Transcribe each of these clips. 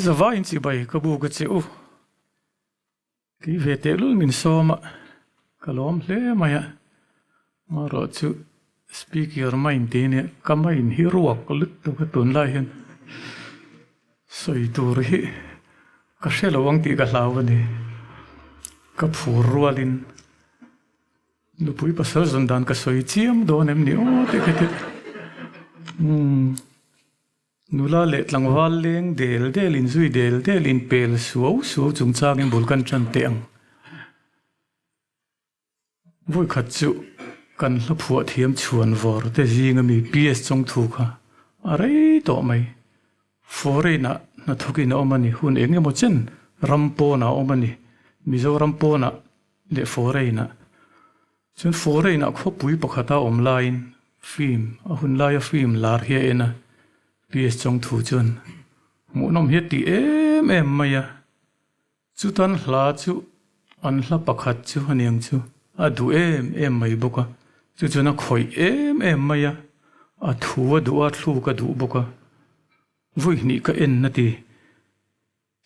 Zavaiin chibai ka buk a che u. Kei ve tehlul min sawm a, ka lawm hle mai a. Amaherawh chu speak your mind tih nia, ka mind hi ruak lutuk a tunlai hian sawi tur hi ka hre lo ang tih ka hlau a ni. Ka phur rualin Nupui pasal zawn dan ka sawi chiam dawn em ni aw tih ka ti. Umm nula leh tlangval leng del del in zui del del in pel suau suau chungchangin bul kan tan teh ang. Vawikhat chu kan hla phuah thiam chhuan vawr te zing ami PS Chawngthu kha a rei tawh mai. Foreign ah hnathawkin a awm a ni, hun eng emaw chen ram pawnah a awm a ni, Mizoram pawnah leh foreign ah. Chuan foreign ah khawpui pakhat a awm laiin film, a hun laia film lar hi a en a, PS Chawngthu chuan hmuhnawm hi a ti em em mai a. Chutan hla chu an hla pakhat chu a niang chu a duh em em mai bawk a, chu chuan a khawih em em mai a, a thu a duh a, thluk a duh bawk a, vawi hnih ka en a ti.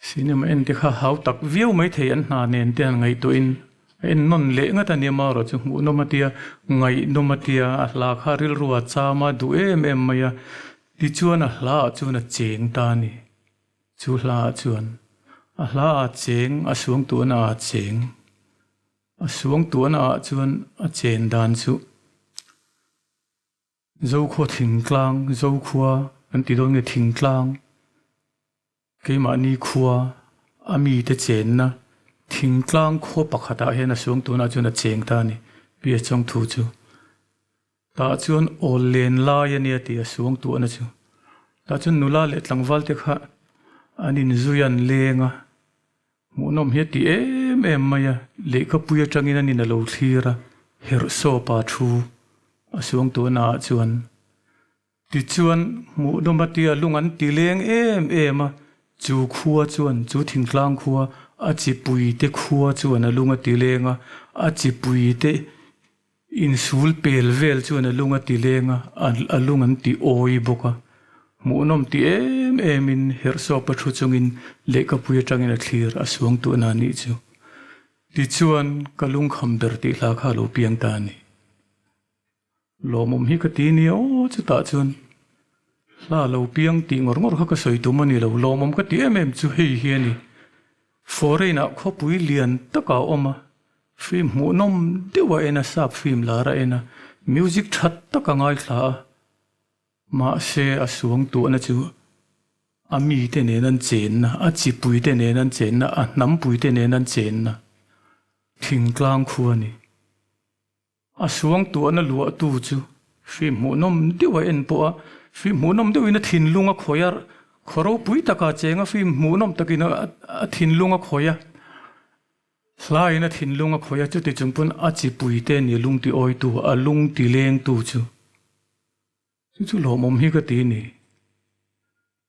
Cinema en te kha hau tak viau mai thei an hna nen te han ngaihtuahin a en nawn leh ngat a nia marawh chu hmuhnawm a tia, ngaihnawm a tia, a hla kha rilru a cham a duh em em mai a, tichuan a hla ah chuan a cheng ta a ni. Chu hla ah chuan a hla ah cheng a suangtuahna ah cheng a suangtuahna ah chuan a chen dan chu Zokhua thingtlang Zokhua kan tih dawn nge thingtlang keimahni khua a mite chenna thingtlang khua pakhatah hian a suangtuahna chuan a cheng ta a ni PS Chawngthu chu. Tah chuan awl len lai a nia tih a suangtuahna chu. Tah chuan nula leh tlangval te kha an inzui a, an leng a, hmuhnawm hi a ti em em mai a, lehkhapui atangin an in a lo thlir a, herhsawpa thu a suangtuahna ah chuan. Tichuan hmuhnawm a tia lung an ti leng em em a, chu khua chuan chu thingtlang khua a chipui te khua chuan a lung a ti leng a, a chipui te Insul pel vel chuan a lung a ti leng a, a lung an ti awi bawk a. Hmuhnawm ti em emin herhsawp a thu chungin lehkhapui atangin a thlir a suang tuhna a nih chu. Tichuan ka lungkham ber tih hla kha a lo piang ta a ni. Lawmawm hi ka ti nia aw chutah chuan hla a lo piang tih ngawr ngawr kha ka sawi tum a ni lo. Lawmawm ka ti em em chu hei hi a ni. Foreign ah khawpui lian takah a awm a, Film hmuhnawm deuh a en a, sap film lar a en a, music tha tak a ngaithla a, mahse a suang tuahna chu a mite nen an chenna, a chipuite nen an chenna, a hnampuite nen an chenna thingtlang khu a ni. A suang tuahna luahtu chu film hmuhnawm deuh a en pawh a, film hmuhnawm deuhin a thinlung a khawih a, khaw ropui takah cheng a film hmuhnawm takin a thinlung a khawih a. Hlaiin a thinlung a khawih a, chuti chung pawn a chipui te ni lung ti awitu, a lung ti lengtu chu. Chu chu lawmawm hi ka ti ni.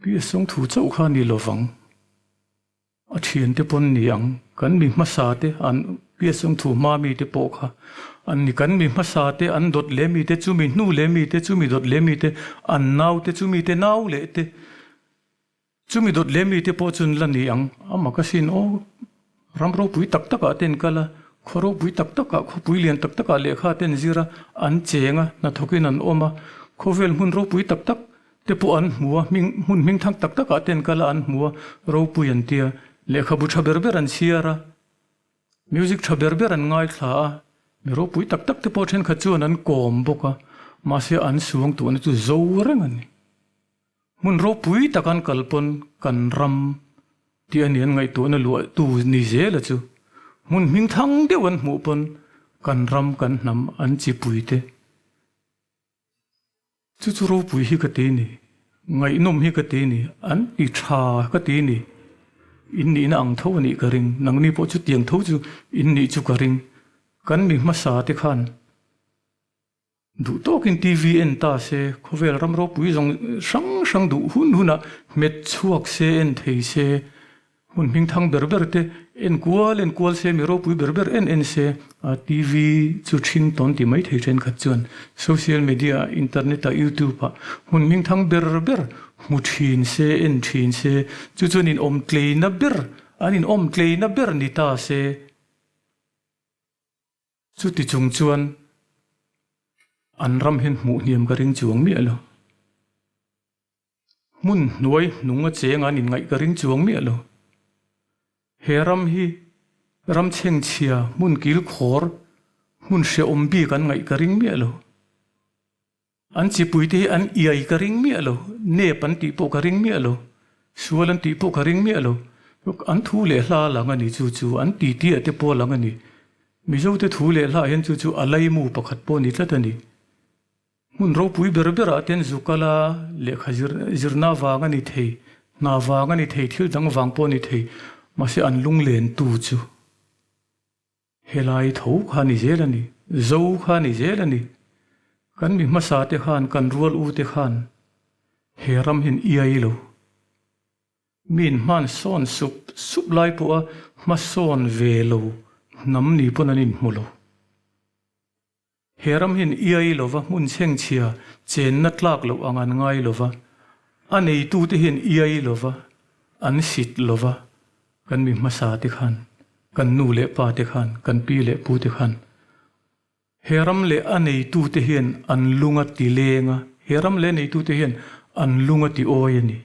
Pi a sawng thu chauh kha ni lovang. A thian te pawn ni ang. Kan mi hmasa te an Pi a sawng thu hma mi te pawh kha an ni. Kan mi hmasa te an dawt leh mi te, chumi hnu leh mi te, chumi dawt leh mi te, an nau te, chumi te nau leh te. Chumi dawt leh mite pawh chuan la ni ang, amah ka sin aw, ram ropui tak takah te an kal a, khaw ropui tak takah, khawpui lian tak takah lehkha te an zir a, an cheng a, hnathawkin an awm a, khawvel hmun ropui tak tak te pawh an hmu a, hming hmun hmingthang tak takah te an kal a, an hmu a, ropui an ti a, lehkhabu tha ber ber an chhiar a, music tha ber ber an ngaithla a, mi ropui tak tak te pawh thenkhat chuan an kawm bawk a, mahse an suang tuhna chu zo reng a ni. Hmun ropui tak an kal pawn kan ram tih a ni an ngaihtuahna luahtu ni zela chu hmun hmingthang deuh an hmuh pawn kan ram kan hnam an chipui te chu chu ropui hi ka ti ni, ngaihnawm hi ka ti ni, an ti tha ka ti ni, in nihna ang tho a nih ka ring, nangni pawh chutiang tho chu in nih chu ka ring, kan mi hmasa te khan. Duh tawkin TV en ta se, khawvel ram ropui zawng hrang hrang duh hun hunah hmet chhuak se, en thei se, hmun hmingthang ber ber te en kual en kual se, mi ropui ber ber en en se, TV chu ṭhing tawn ti mai thei thenkhat chuan social media, internet ah, youtube ah hmun hmingthang ber ber, Hmu thin se, en thin se, chu chuan in awm tleina ber, an in awm tleina ber ni ta se. Chuti chung chuan an ram hian hmuh hniam ka ring chuang miah lo. Hmun hnuai hnung a cheng an inngaih ka ring chuang miah lo. He ram hi ram chhengchhia hmun kilkhawr hmun hrehawm bik an ngaih ka ring miah lo. An chipuite hi an iai ka ring miah lo, nep an tih pawh ka ring miah lo, sual an tih pawh ka ring miah lo. An thu leh hla a lang a ni chu chu, an titi ah te pawh a lang a ni. Mizote thu leh hla ah hian chu chu a laimu pakhat pawh a ni tlat a ni. Hmun ropui ber berah ten zu kal a, lehkha zir zirna vang a ni thei, hna vang a ni thei, thil dang vang pawh a ni thei, mahse an lunglentu chu helai tho kha a ni zel a ni, zo kha a ni zel a ni. Kan mi hmasa te khan, kan rual u te khan he ram hian iai lo. Min hman sawn sup sup lai pawha hmasawn ve lo hnam ni pawn an inhmu lo. He ram hian iai lova hmun chhengchhia chenna tlak loh ang an ngai lova, a neitute hian iai lova an sit lova, kan mi hmasa te khan, kan nu leh pa te khan, kan pi leh pu te khan he ram leh a neitute hian an lung a ti leng a, he ram leh a neitute hian an lung a ti awi a ni.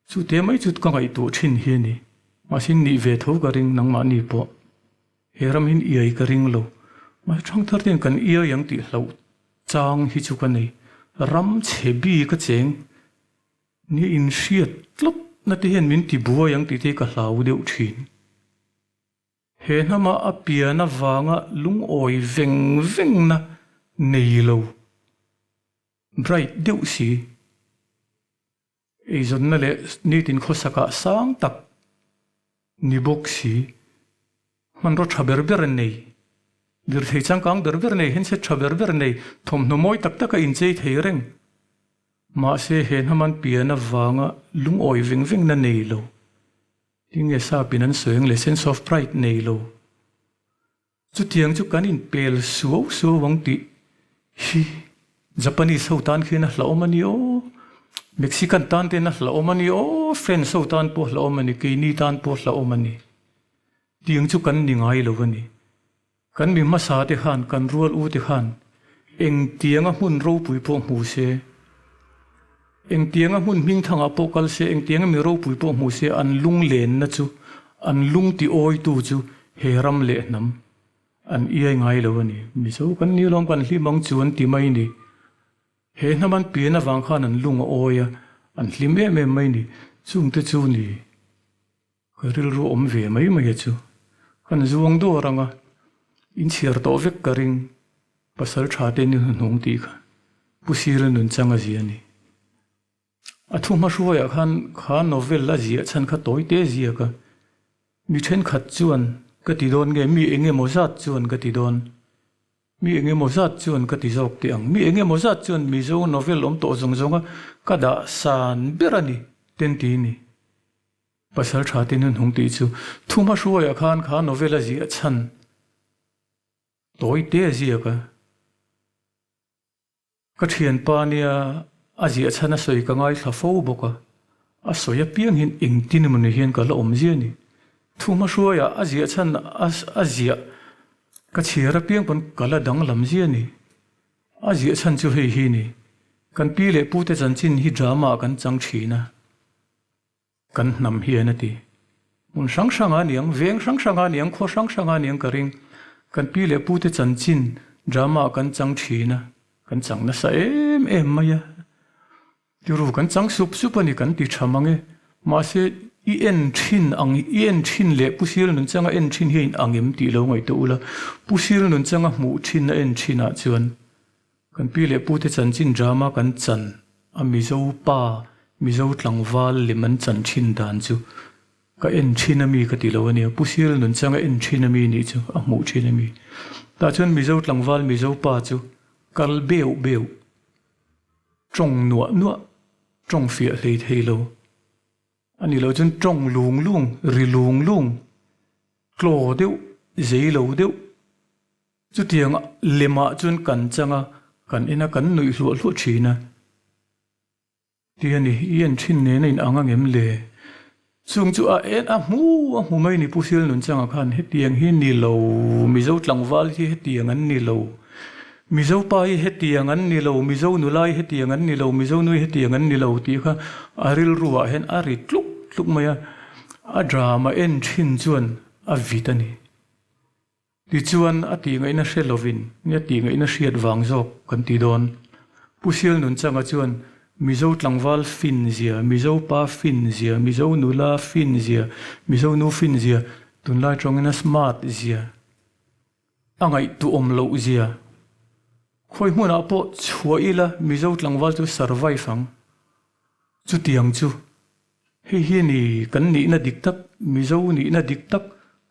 Chu te mai chu ka ngaihtuah thin hi a ni. Mahse nih ve tho ka ring nangmahni pawh. He ram hian iai ka ring lo. Mahse thangthar ten kan iai ang tih hlauh chang hi chu ka nei. Ram chhe bik a cheng nia inhriat tlat na te hian min ti buai ang tih te hi ka hlau deuh thin. He hnama a pian avanga lungawi veng veng na nei lo. Bright deuh si. Eizawnna leh nitin khawsakah sang tak ni bawk si, hmanraw tha ber ber nei, lirthei changkang ber ber nei, handset tha ber ber nei, thawmhnaw mawi tak taka inchei thei reng. Mahse he hnaman pian avanga lungawi veng vengna nei lo, tinge sapin an sawi ang le sense of pride nei lo. Chutiang chu kan inpel suau suau ang tih hi Japanese ho tan khian a hlauhawm a ni aw, Mexican tan ten a hlauhawm a ni aw, French ho tan pawh a hlauhawm a ni, keini tan pawh a hlauhawm a ni. Tiang chu kan ni ngai lo a ni. Kan mi hmasa te khan, kan rual u te khan engtianga hmun ropui pawh hmu se, engtianga hmun hmingthangah pawh kal se, engtianga mi ropui pawh hmu se an lunglenna chu, an lung ti awitu chu He ram leh hnam an iai ngai lo a ni. Mizo kan ni lawm kan hlim ang chu an ti mai ni. He hnam an pian avang khan an lung a awi a, an hlim em em mai ni. Chungte chu ni ka rilru awm ve mai mai a chu. Kan zuang dawr ang a, inchhiar tawh vek ka ring. Pasal tha te ni hnuhnung tih kha Pu Sira nunchang a zia a ni. A thu hmahruaiah khan kha novel a ziah chhan kha tawi te ziak a, mi thenkhat chuan ka ti dawn nge mi eng emaw zat chuan ka ti dawn, mi eng emaw zat chuan ka ti zawk teh ang, mi eng emaw zat chuan Mizo novel awm tawh zawng zawnga ka dah san ber a ni ten ti ni. Pasal tha te nunhung tih chu thu hmahruaiah khan kha novel a ziah chhan tawi te ziak a. Ka thianpa nia a ziah chhan a sawi ka ngaithla fo bawk a, a sawi apiang hian engtin emaw ni hian ka la awm zia ni. Thu hmahruaiah a ziah chhan a ziah ka chhiar apiang pawn ka la danglam zia ni. A ziah chhan chu hei hi ni, kan pi leh pute chanchin hi drama ah kan chang thin a, kan hnam hian a ti. Hmun hrang hrangah a niang, veng hrang hrangah a niang, khaw hrang hrangah a niang ka ring. Kan pi leh pute chanchin drama ah kan chang thin a, kan chang nasa em em mai a. Tiru kan chang sup sup a ni kan ti tha mang e. Mahse i en thin ang, i en thin leh Pu Sir Nunchanga en thin hi a in ang em tih lo ngaihtuah ula. Pu Sir Nunchanga hmuh thin a en thin ah chuan Kan pi leh pute chanchin drama kan chan a Mizo pa, Mizo tlangval lem an chan thin dan chu ka en thin a mi ka ti lo a nia, Pu Sir Nunchang a en thin a mi nih chu a hmuh thin a mi. Tah chuan Mizo tlangval, Mizo pa chu kal beuh beuh, tawng nuah nuah, tawng fiah hlei thei lo a ni lo chuan tawng lung lung, ri lung lung, tlaw deuh, zei lo deuh, Chutiang lemah chuan kan chang a, kan en a, kan nuih hluah hluah thin a. Ti a ni, i en thin nen a in ang ang em le? Chung chu a en a hmu a hmu mai ni Pu Silnunchanga khan hetiang hi ni lo, Mizo tlangval hi hetiang an ni lo, Mizo pa hi hetiang an ni lo, Mizo nula hi hetiang an ni lo, Mizo nui hetiang an ni lo tih kha a rilru ah hian a ri tluk tluk mai a, a drama en thin chuan a vit a ni. Tichuan, a tih ngaihna hre lovin nia tih ngaihna hriat vang zawk kan ti dawn. Pu Sialnunchanga chuan Mizo tlangval fin zia, Mizo pa fin zia, Mizo nula fin zia, Mizo nu fin zia, tunlai tawngin a smart zia, a ngaihtuahawm loh zia, khawi hmunah pawh chhuah ila Mizo tlangval chu survive ang. Chutiang chu Hei hi ni kan nihna dik tak, Mizo nihna dik tak,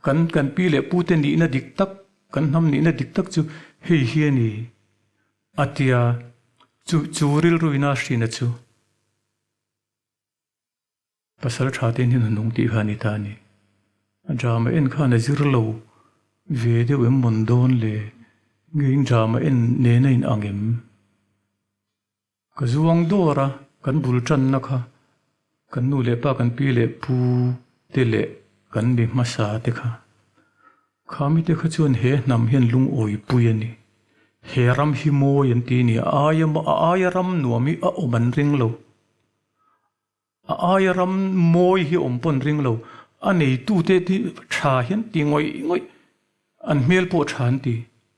kan kan pi leh pute nihna dik tak, kan hnam nihna dik tak chu hei hi a ni, a ti a, chu chu rilruina a hrina chu pasal tha te hian a nung tih kha a ni ta a ni. A drama en khan a zir lo ve deuh em mawn dawn le, nge in drama en nen a in ang em? Ka zuang dawr a, kan bul tanna kha kan nu leh pa, kan pi leh pu te leh kan mi hmasa te kha. Kha mite kha chuan he hnam hian lungawi pui a ni. He ram hi mawi an ti a ni, a aia a aia ram nuam hi a awm an ring lo. A aia ram mawi hi awm pawn ring lo, a neitute hi tha hian ti ngawih ngawih, an hmel pawh tha an ti,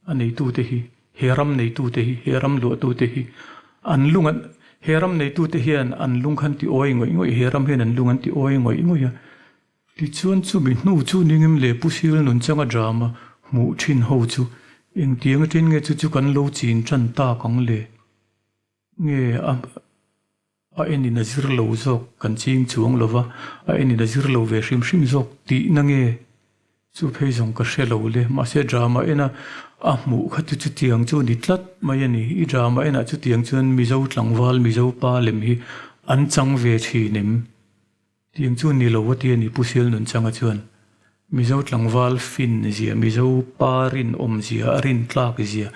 a neitute hi, he ram neitute hi, he ram luahtute hi, an lung an, he ram neitute hian an lung khan ti awi ngawih ngawih, he ram hian an lung an ti awi ngawih ngawih a. Tichuan chumi hnu chu ningim leh Pu Sil Nunchanga drama hmuh thin ho chu engtiang atin nge chu chu kan lo chin tan tak ang le? Nge a a enin a zir lo zawk kan ching chuang lo va, a enin a zir lo ve hrim hrim zawk tihna nge chu phei zawng ka hre lo le. Mahse drama ena a hmuh kha chu chutiang chu ni tlat mai a ni. I drama enah chutiang chuan Mizo tlangval, Mizo pa lem hi an chang ve thin em? Tiang chu ni lo a ti a ni Pu Sialnunchanga chuan Mizo tlangval fin zia, Mizo pa rinawm zia, a rintlak zia,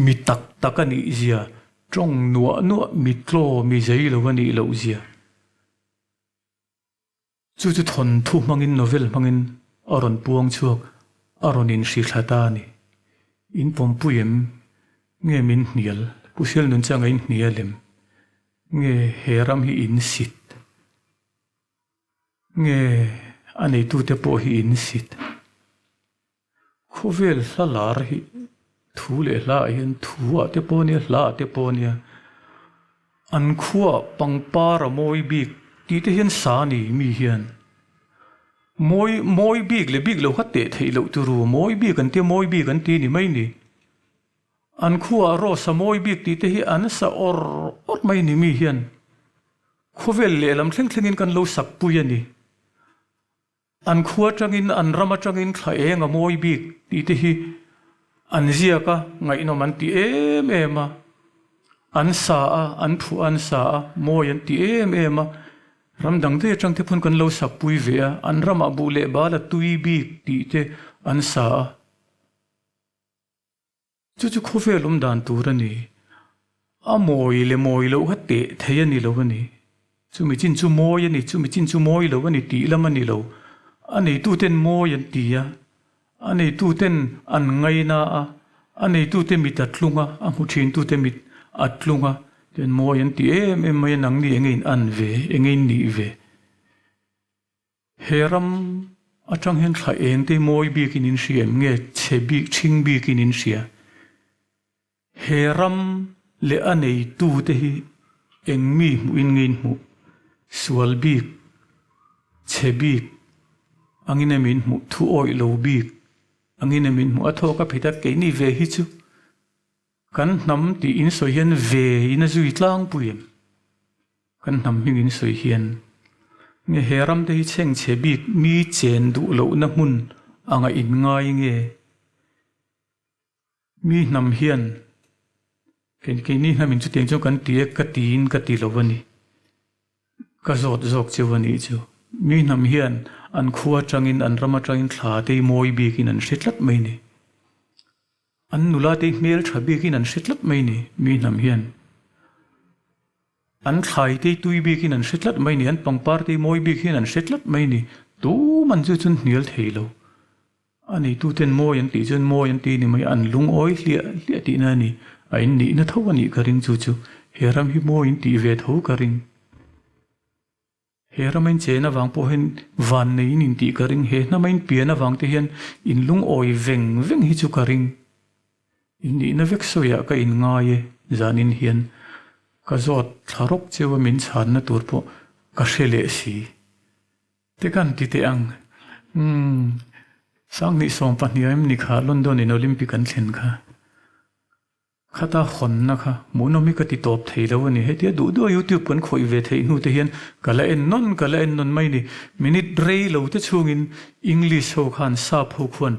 mi tak tak a nih zia, tawng nuah nuah mi tlaw mi zei lo a nih loh zia. Chu chu thawnthu hmangin novel hmangin a rawn puang chhuak, a rawn inhrithla ta a ni. In pawmpui em? Nge min hnial? Pu Sialnunchanga in hnial em? Nge he ram hi in sit? Nge a neitute pawh hi in sit? Khawvel hla lar hi thu leh hla ah hian thu ah te pawh nia hla ah te pawh nia an khuaah pangpar a mawi bik tih te hian sa a ni mi hian mawi mawi bik leh bik lo kha teh theih loh turu mawi bik an tia mawi bik an ti ni mai ni. An khuaah rose a mawi bik tih te hi an sa awr awr mai ni mi hian khawvel lehlam thleng thlengin kan lo sak pui a ni. An khua atangin an ram atangin thla eng a mawi bik tih te hi an ziak a, ngaihnawm an ti em em a. An sa a, an phuah an sa a, mawi an ti em em a. Ram dang daih atang te pawn kan lo sak pui ve a, an ramah buh leh bal a tui bik tih te an sa a. Chu chu khawvel awm dan tur a ni. A mawi leh mawi loh kha teh thei a ni lo a ni. Chumi chin chu mawi a ni, chumi chin chu mawi lo a ni tih lam a ni lo. A neituten mawi an ti a, a neituten an ngaina a, a neitute mit a tlung a, a hmu thintute mit a tlung a, chuan mawi an ti em em mai a, nangni enge in an ve, enge in nih ve. He ram atang hian thla eng te mawi bikin in hria em nge chhe bik ṭhing bikin in hria? He ram leh a neitu te hi eng mi hmuhin nge in hmuh? Sual bik, chhe bik angin em in hmuh? Thu awih lo bik angin em in hmuh? A thawk a phit a, keini ve hi chu kan hnam tih in sawi hian ve in a zui tlangpui em? Kan hnam hming in sawi hian nge he ram te hi chhengchhe bik mi chen duh lohna hmun anga in ngai nge? Mi hnam hian kei keini hnam in chutiang chuan kan ti e ka tiin ka ti lo a ni. Ka zawt zawk cheu a nih chu. Mi hnam hian an khua atangin an ram atangin thla te hi mawi bikin an hre tlat mai ni. An nula te hi hmel tha bikin an hre tlat mai ni mi hnam hian. An thlai te tui bikin an hre tlat mai ni, an pangpar te mawi bik hian an hre tlat mai ni. Tuman chu chuan hnial thei lo. A neituten mawi an tih chuan mawi an ti ni mai, an lungawi hliah hliah tihna a ni. A innihna tho a nih ka ring chu chu. He ram hi mawi in tih ve tho ka ring. He rama in chen avang pawh hian van nei in intih ka ring, he hnama in pian avang te hian in lungawi veng veng hi chu ka ring. In nihna vek sawiah ka in ngai e, zanin hian ka zawt thla rawk cheu a min chhanna tur pawh ka hre leh si. Te kan ti teh ang. Umm, Sanghnih 12 em ni kha London in Olympic an thlen kha. Khata hawnna kha hmuhnawm hi ka ti tawp thei lo a ni. Hetia duh duh a YouTube kan khawih ve theih hnu te hian ka la en nawn ka la en nawn mai ni. Minute rei lo te chhungin English ho khan sap ho khuan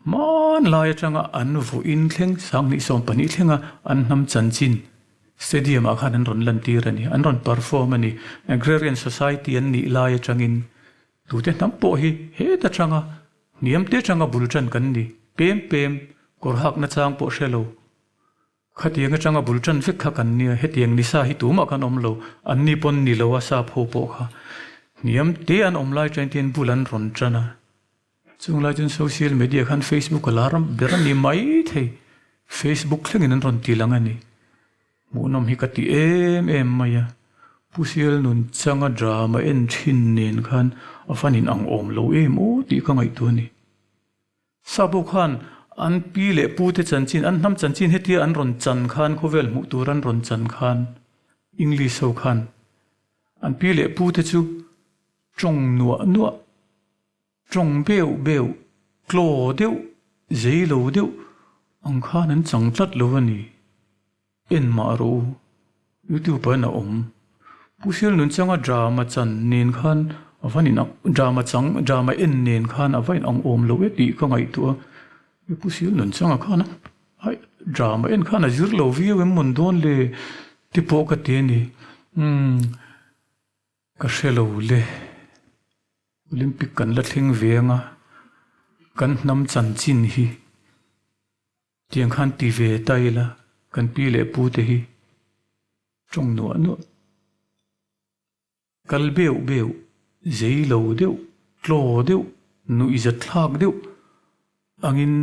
hmanlai atanga an vawiin thleng 20 12 thlenga an hnam chanchin stadium ah khan an rawn lantir a ni. An rawn perform a ni. Agrarian society an nih lai atangin tute hnam pawh hi heta tanga Hniam te atanga bul tan kan ni. Pem pem, kawr hakna chang pawh hre lo. Khatiang atanga bul tan vek kha kan nia, hetiang ni sa hi tumah kan awm lo, an ni pawn ni lo a sap ho pawh kha. Hniam te an awm lai tain tian bul an rawn tan a. Chung lai chuan social media khan Facebook a lar ber a ni mai thei. Facebook thlengin an rawn ti lang a ni. Hmuhnawm hi ka ti em em mai a, Pu Sial nun changa drama en thin nen khan a fan in ang awm lo em aw tih ka ngaihtuah a ni. Sabo khan an pi leh pu te chanchin, an hnam chanchin hetia an rawn chan khan, khawvel hmuh tur an rawn chan khan, English ho khan an pi leh pu te chu tawng nuah nuah, tawng beuh beuh, tlaw deuh, zei lo deuh ang khan an chang tlat lo a ni. En mah rawh u, YouTube ah in a awm. Pu Sial Nunchanga drama chan nen khan a va in ang, drama chang, drama en nen khan a va in ang awm lo e tih ka ngaihtuah a. Pu Sial Nunchanga khan a ai drama en khan a zir lo viau em mawn dawn le ti pawh ka ti a ni. Umm ka hre lo le. Olympic kan la thleng ve anga kan hnam chanchin hi. Tiang khan ti ve ta ila kan pi leh pu te hi tawng nuah nuah, kal beuh beuh, zei lo deuh, tlaw deuh, nuihzat thlak deuh angin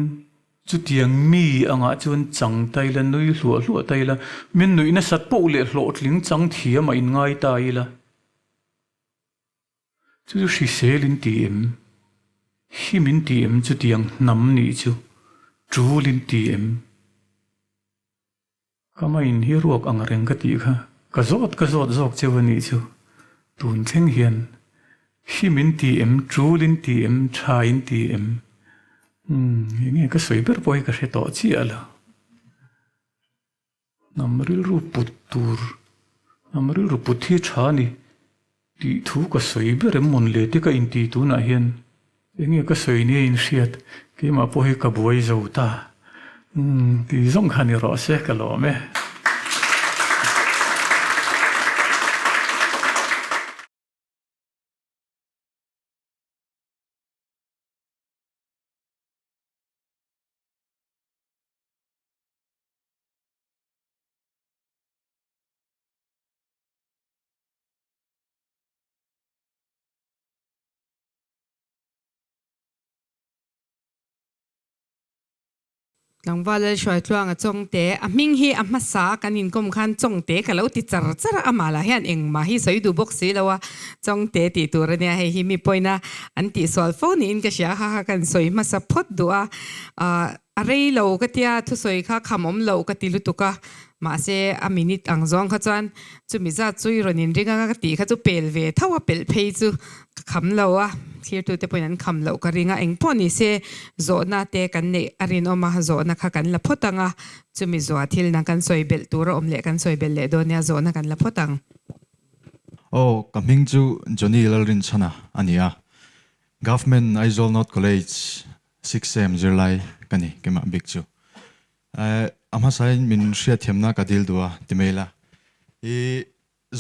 chutiang mi angah chuan chang ta ila, nui hluah hluah ta ila, min nuih nasat poh leh hlawhtling chang thiam a inngai ta ila. Chu chu hrisel in ti em? Him in ti em chutiang hnam nih chu tul in ti em? Ka main hi ruak ang reng ka tih kha ka zawt ka zawt zawk cheu a nih chu. Tun thleng hian him in ti em, tul in ti em, tha in ti em? Umm, enge ka sawi ber pawh hi ka hre tawh chiah lo. Hnam rilru put tur, hnam rilru put hi tha a ni tih thu ka sawi ber em mawn le te ka inti tunah hian enge ka sawi nia inhriat keimah pawh hi ka buai zo ta umm ti zawng kha ni rawh se ka lawm e. Tlangval Lalhruaitluanga Chawngte, a hming hi a hmasa kan inkawm khan Chawngte ka lo ti char char a, amah lah hian engmah hi sawi duh bawk si lo a, Chawngte tih tur a nia, hei hi mi pawina an tihsual fo niin ka hria, ha ha kan sawi hmasa phawt duh a, A rei lo ka tia thusawi kha kham awm loh ka ti lutuk a, mahse a minute ang zawng kha chuan chumi zat chu i rawn inring anga ka tih kha chu pel ve tho a, pelh phei chu ka kham lo a, thlirtute pawhin an kham loh ka ring a, engpawh ni se zawhna te kan neih a rinawm a, zawhna kha kan la phawt ang a, chumi zuah thil nang kan sawi belh tur a awm leh kan sawi belh leh dawn nia zawhna kan la phawt ang. Aw, ka hming chu Johnny Lalrinchhana a ni a, Government Aizawl North College Six sem zirlai ka ni keimah bik chu. A hmasain min hriatthiamna ka dil duh a ti mai la. I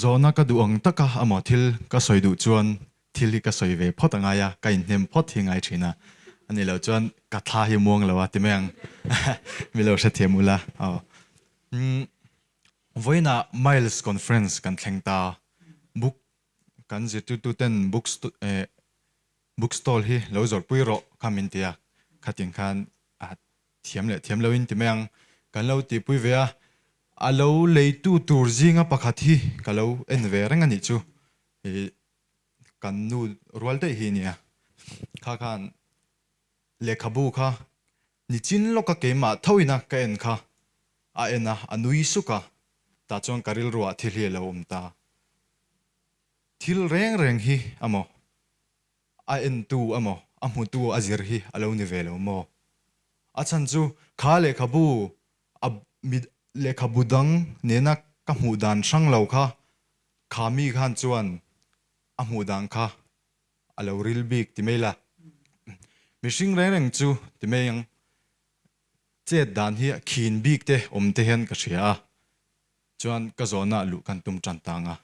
zawhna ka duh ang taka amaw thil ka sawi duh chuan thil hi ka sawi ve phawt a ngai a, ka inhnem phawt hi ngai thin a. A nih loh chuan ka thla hi muang lo a ti mai ang. Mi lo hrethiam ula. Aw. Vawiinah Miles Conference kan thleng ta. Book kan zirtirtuten book book stall hi lo zawrhpui rawh kha min ti a, khatin khan a thiam leh thiam loin ti mai ang kan lo tihpui ve a, a lo leitu tur zinga pakhat hi ka lo en ve reng a nih chu. Ih kan nu rual daih hi nia. Kha khan lehkhabu kha nichin lawka keimah thoina ka en kha a en a, a nui suk a, tah chuan ka rilruah thil hi a lo awm ta. Thil reng reng hi amaw, a entu amaw, a hmutu a zir hi a lo ni ve lo maw? A chhan chu kha lehkhabu a lehkhabu dang nena ka hmuh dan hrang lo kha kha mi khan chuan a hmuh dan kha a lo ril bik ti mai la. Mihring reng reng chu ti mai ang chet dan hi a khin bik te awm te hian ka hria a, chuan ka zawhna luh kan tum tan tang a.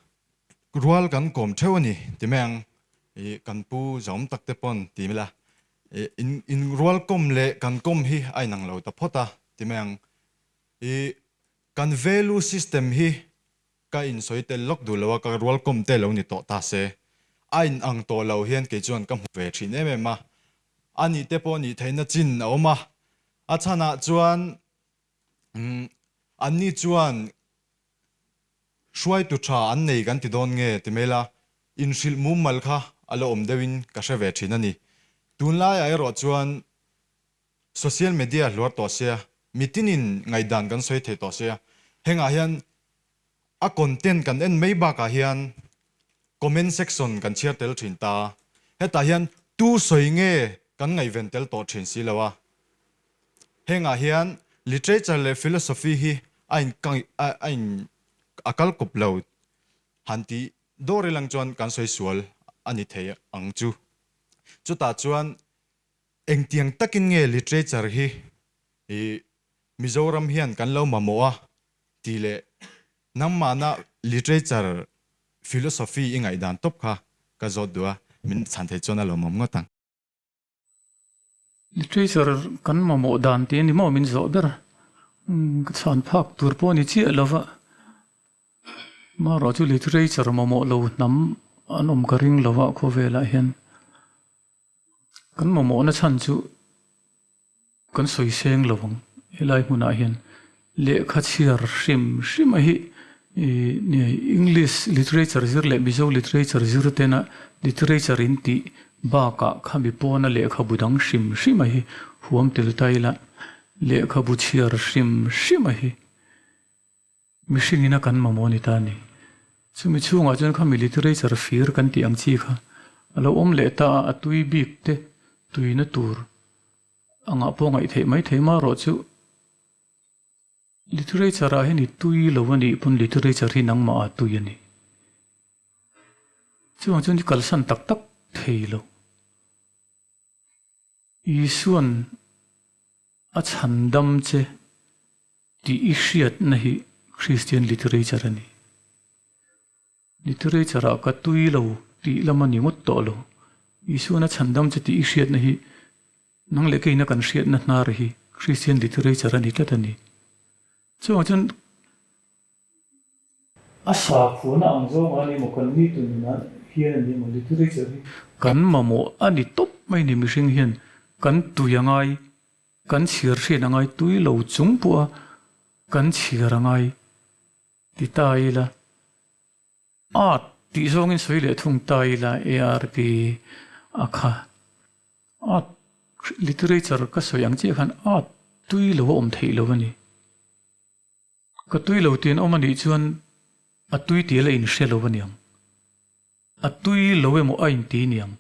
Rual kan kawm theuh a ni ti mai ang ih kan pu zawm tak te pawn ti mai la ih in in rual kawm leh kan kawm hi a inang lo ta phawt a ti mai ang ih kan value system hi Ka insawi tel lawk duh lo a, ka rualkawm te lo ni tawh ta se. A in ang tawh lo hian kei chuan ka hmu ve thin em em a. A nih te pawh nih theihna chin a awm a. A chhanah chuan anni chuan hruaitu tha an nei kan ti dawn nge ti mai la, inhrilh mumal kha a la awm deuhin ka hre ve thin a ni. Tunlaiah erawh chuan Social media hluar tawh sia, mitinin ngaihdan kan sawi thei tawh sia, hengah hian a content kan en mai bakah hian comment section kan chhiar tel thin ta, hetah hian tu sawi nge kan ngaihven tel tawh thin si lo a. Hengah hian literature leh philosophy hi a in a in a kal kawp lo han tih dawr ilang chuan kan sawi sual a ni thei ang chu. Chutah chuan Engtiang takin nge literature hi i Mizoram hian kan lo mamawh a tih leh nangmahna literature philosophy i ngaihdan tawp kha ka zawt duh a, min chhan theih chuan a lawmawm ngawt ang. Literature kan mamawh dan tih a ni maw min zawh ber a, ka chhan phak tur pawh a ni chiah lo va, marawh chu literature mamawh lo hnam an awm ka ring lo va khawvelah hian. Kan mamawhna chhan chu kan sawi seng lo ang helai hmunah hian lehkha chhiar hrim hrim a hi English literature zir leh Mizo literature zir tena literature in tih bakah khami pawna lehkhabu dang hrim hrim a hi huam tel ta ila lehkhabu chhiar hrim hrim a hi Mihring ina kan mamawh a ni ta a ni. Chumi chhungah chuan khami literature fir kan tih ang chi kha a lo awm leh ta a, a tui bik te tuina tur angah pawh ngaih theih mai thei marawh chu literature ah hian i tui lo a nih pawn literature hi nangmah ah tui a ni. Chuvang chuan i kalsan tak tak thei lo. Isuan a chhandam che tih i hriatna hi Kristian literature a ni. Literature ah ka tui lo tih lam a ni ngawt tawh lo. Isuan a chhandam che tih i hriatna hi nang leh keina kan hriatna hnar hi Kristian literature a ni tlat a ni. Chuvang chuan A sakhuana ang zawngah a ni maw kan ni tunah hian a ni maw literature hi kan mamawh a ni tawp mai ni mihring hian kan tui a ngai kan chhiar hriat a ngai tui lo chung pawha kan chhiar a ngai ti ta ila art tih zawngin sawi leh thung ta ila ART a kha art literature ka sawi ang chiah khan art tui lo a awm theih lo a ni. Ka tui lo tih an awm a nih chuan a tui tih la inhre lo a niang. A tui lo emaw a inti niang.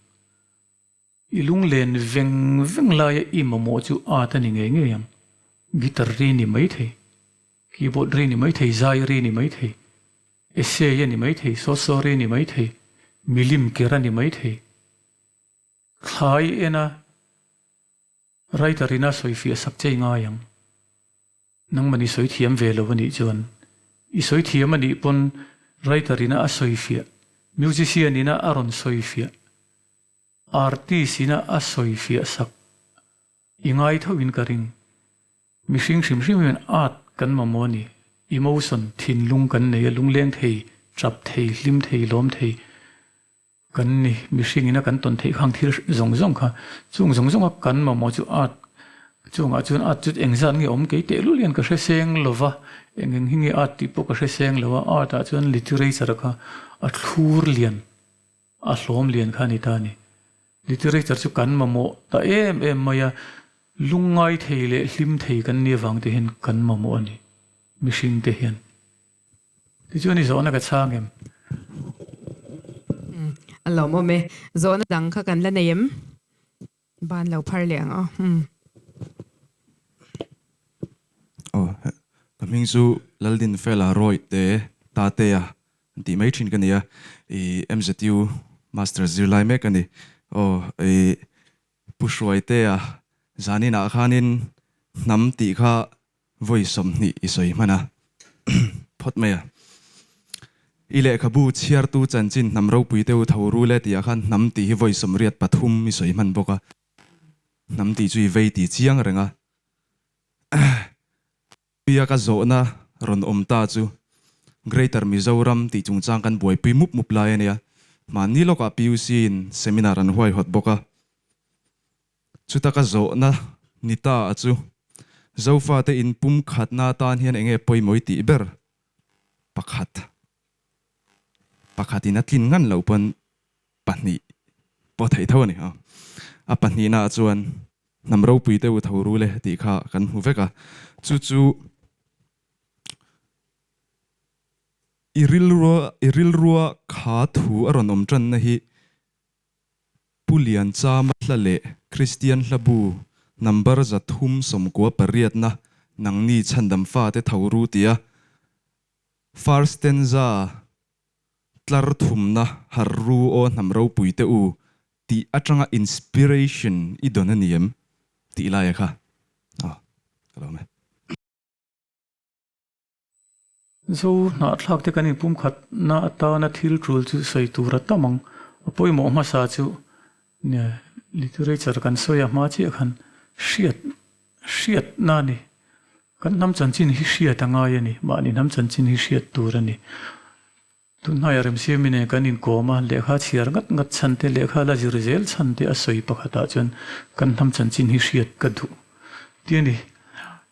I lunglen veng veng laia i mamawh chu at a ni ngei ngei ang. Guitar ri ni mai thei, keyboard ri ni mai thei, zai ri ni mai thei, essay a ni mai thei, short story a ni mai thei, milim ker a ni mai thei. Thlai ena Writer ina sawifiah sak che i ngai ang. Nangman i sawi thiam ve lo a nih chuan i sawi thiam a nih pawn writer ina a sawifiah, musician ina a rawn sawifiah, artist ina a sawifiah sak i ngai tho in ka ring. Mihring hrim hrim hian art kan mamawh a ni. Emotion, thinlung kan nei a, lungleng thei, tap thei, hlim thei, lawm thei kan ni. Mihring ina kan tawn theih khang thil zawng zawng kha chung zawng zawnga kan mamawh chu art chungah chuan art chu engzat nge awm kei tehlul hian ka hre seng lo va, eng eng hi nge art tih pawh ka hre seng lo a, art ah chuan literature kha a thlur lian. A hlawm lian kha a ni ta a ni. Literature chu kan mamawh ta em em mai a, lungngai thei leh hlim thei kan nih avang te hian kan mamawh a ni, mihring te hian. Tichuan i zawhna ka chhang em? A lawmawm e. Zawhna dang kha kan la nei em? Ban lo phar leh ang aw. Umm. Aw, ka hming chu Laldinfela Roy te Tatea an tih mai thin ka ni a, i MZU Master zirlai mek a ni. Aw, i Pu Hruaitea zaninah khanin hnam tih kha Vawi 20 i sawi hman a, phawt mai a. I lehkhabu chhiartu chanchin hnam ropui deuh tho rul e tihah khan hnam tih hi vawi 83 i sawi hman bawk a. Hnam tih chu i vei tih chiang reng a. Puia ka zawhna rawn awm ta chu Greater Mizoram tih chungchang kan buaipui mup mup lai a nia. Mahni lawkah PUC in seminar an huaihawt bawk a. Chuta ka zawhna ni ta a chu, Zofate in pum khatna atan hian enge pawimawih tih ber? Pakhat. Pakhatin a tlin ngan loh pawn pahnih pawh theih tho a ni. A pahnihna ah chuan hnam ropui te u tho rul e tih kha kan hmu vek a. Chu chu i rilrua i rilrua kha thu a rawn awm tanna hi Pu Lianchama hla leh Kristian hlabu number 398 na nangni chhandam fate tho ru tia first stanza tlar thumna har ru aw hnam ropui te u tih atanga inspiration i dawn a ni em tih laia kha aw ka lo awm e. Zo hnahthlak te kan inpumkhatna atana thil tul chu sawi tur a tam ang. A pawimawh hmasa chu literature kan sawi a hma chiah khan hriat hriatna a ni. Kan hnam chanchin hi hriat a ngai a ni. Mahni hnam chanchin hi hriat tur a ni. Tunhnaiah Remsiami nen kan inkawm a, lehkha chhiar ngat ngat chhan te, lehkha la zir zel chhan te a sawi pakhatah chuan kan hnam chanchin hi hriat ka duh ti a ni.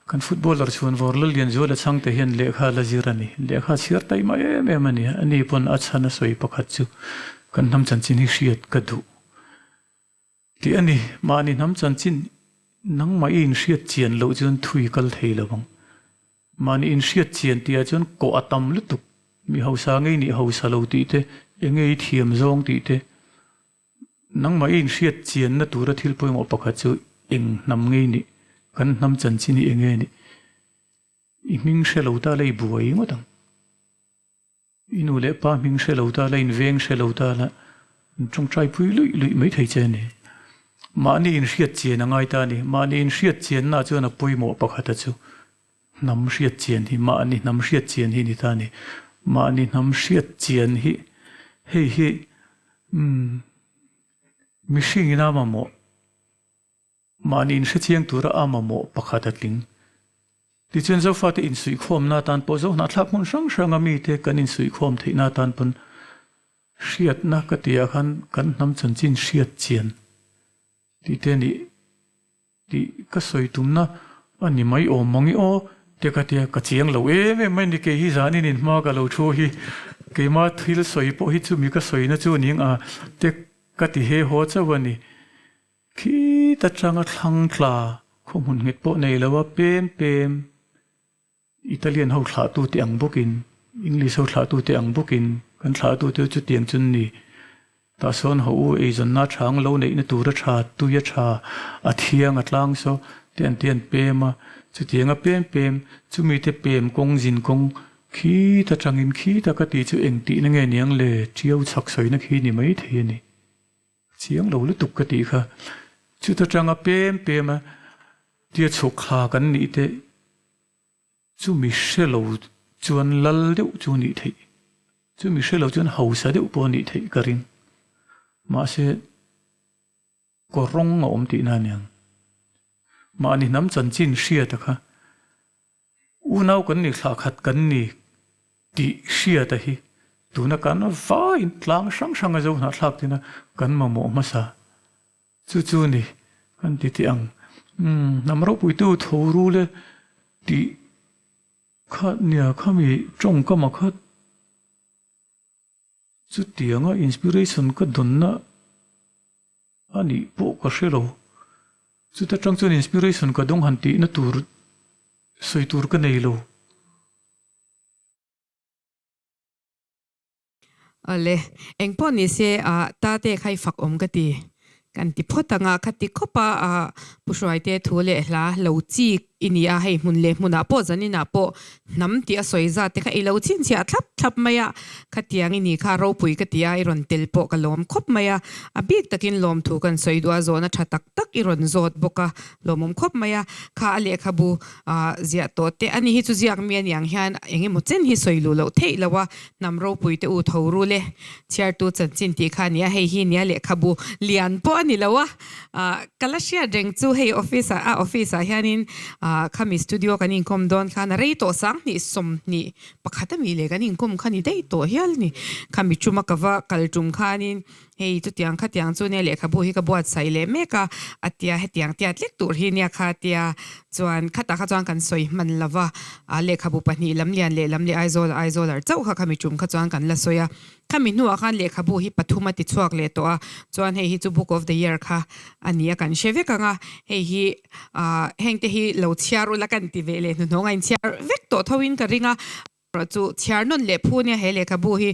Kan footballer chhuan vawr Lallianzuala chhangte hian lehkha la zir a ni. Lehkha chhiar taima em em a ni. Ani pawn a chhan a sawi pakhat chu kan hnam chanchin hi hriat ka duh ti a ni. Mahni hnam chanchin nangmah i inhriat chian loh chuan thui kal thei lo ang. Mahni inhriat chian tihah chuan kawh a tam lutuk. Mi hausa ngei nih hausa lo tih te, enge i thiam zawng tih te. Nangmah i inhriat chianna tura thil pawimawh pakhat chu eng hnam ngei nih, kan hnam chanchin hi enge nih. I hming hre lo ta la i buai ngawt ang. I nu leh pa hming hre lo ta la, inveng hre lo ta la, an tawngtai pui luih luih mai thei che a ni. Mahni inhriat chian a ngai ta a ni. Mahni inhriat chianna chuan a pawimawh pakhata chu hnam hriat chian hi, mahni hnam hriat chian hi a ni ta a ni. Mahni hnam hriat chian hi hei hi umm mihring ina mamawh. Mahni inhrechiang tura a mamawh pakhat a tling. Tichuan Zofate insuihkhawmna atan pawh Zohnahthlak hmun hrang hranga mite kan insuihkhawm theihna atan pawn hriatna ka tihah khan kan hnam chanchin hriat chian tih te nih tih ka sawi tumna a ni mai awm mang i aw te ka tia ka chiang lo em em mai ni kei hi zanin in hma ka lo thu hi keima thil sawi pawh hi chumi ka sawina chu ning a te ka ti he haw chauh a ni. Khit atanga thlang tla khaw hmun nghet pawh nei lo a pem pem Italian ho thlahtu te ang bawkin English ho thlahtu te ang bawkin kan thlahtu te chu tiang chu an ni. Tah sawn ho u eizawnna tha ang lo neihna tura tha tui a tha a thiang a tlang saw te an ti an pem a chutiang a pem pem chumi te pem kawng zin kawng khit atangin khita ka tih chu engtihna nge niang le tiau chhak sawina khi ni maithei a ni. Chiang lo lutuk ka tih kha. Chuta tanga pem pem a tia chhuk thla kan nih te chu mi hre lo chuan lal deuh chu nih theih. Chu mi hre lo chuan hausa deuh pawh nih theih ka ring. Mahse kaw rawng a awm tihna aniang. Mahni hnam chanchin hriata kha. Unau kan ni, thlah khat kan ni tih hriata hi tuna kan vaiin tlang hrang hranga zo hnahthlak tina kan mamawh hmasa. Chu chu ni kan ti teh ang. Umm, hnam ropuitu tho rul e tih kha nia khami tawngkama kha chutianga inspiration ka dawnna a nih pawh ka hre lo. Chuta tang chuan inspiration ka dawng han tihna tur sawi tur ka nei lo. Awle, engpawh ni se ah tate kha i fak awm ka ti. Kan ti phawt ang a, kha ti khawp a ah Pu Hruaite thu leh hla lo chik i ni a, hei hmun leh hmunah pawh zaninah pawh hnam tih a sawi zat te kha i lo chhinchhiah thlap thlap mai a, khatiang i ni kha ropui ka ti a, i rawn tel pawh ka lawm khawp mai a, a bik takin lawmthu kan sawi duh a, zawhna tha tak tak i rawn zawt bawk a, lawmawm khawp mai a, kha a lehkhabu ah ziah tawh te ani hi chu ziak mi aniang hian eng emaw chen hi sawi luh loh theih lo a, hnam ropui te u tho rul e, chhiartu chanchin tih kha a ni a, hei hi nia lehkhabu lian pawh a ni lo a, ah ka la hriat reng chu hei office ah a office ah hianin ah khami studio kan inkawm dawn khan a rei tawh 20 21 a mi leh kan inkawm kha ni daih tawh hial a ni, khami tuma ka va kal tum khanin Hei chutiang khatiang chu nia lehkhabu hi ka buatsaih leh mek a, a tia hetiang tiat lek tur hi nia kha tia chuan khatah kha chuan kan sawi hman lo va, a lehkhabu pahnih lamlian leh lamli Aizawl Aizawlar chauh kha khami tum kha chuan kan la sawi a, khami hnuah khan lehkhabu hi pathum a ti chhuak leh tawh a, chuan hei hi chu book of the year kha a ni a kan hre vek ang a, hei hi ah hengte hi lo chhiar ula kan ti ve leh hnuhnawng a inchhiar vek tawh tho in ka ring a. Chu chhiar nawn leh phu nia he lehkhabu hi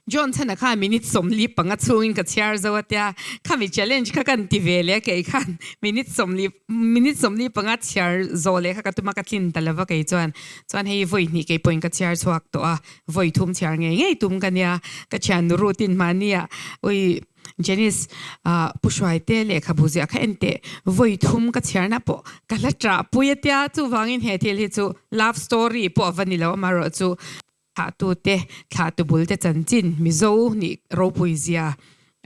John chhan kha minute 45 chhungin ka chhiar zo a tia khami challenge kha kan ti ve leh kei khan minute sawmli minute 45 chhiar zawh leh kha ka tuma ka tlin ta lova kei chuan chuan hei vawi hnih kei pawhin ka chhiar chhuak tawh a vawi thum chhiar ngei ngei tum ka nia ka thiannu routine mahnia ui Janice, Pu Hruaite lehkhabu ziah kha en teh, vawi thum ka chhiarna pawh ka la ṭah pui a tia, chuvangin he thil hi chu love story pawh a va ni lo, amaherawhchu thlahtute, thlahtu bulte chanchin Mizo nih ropui zia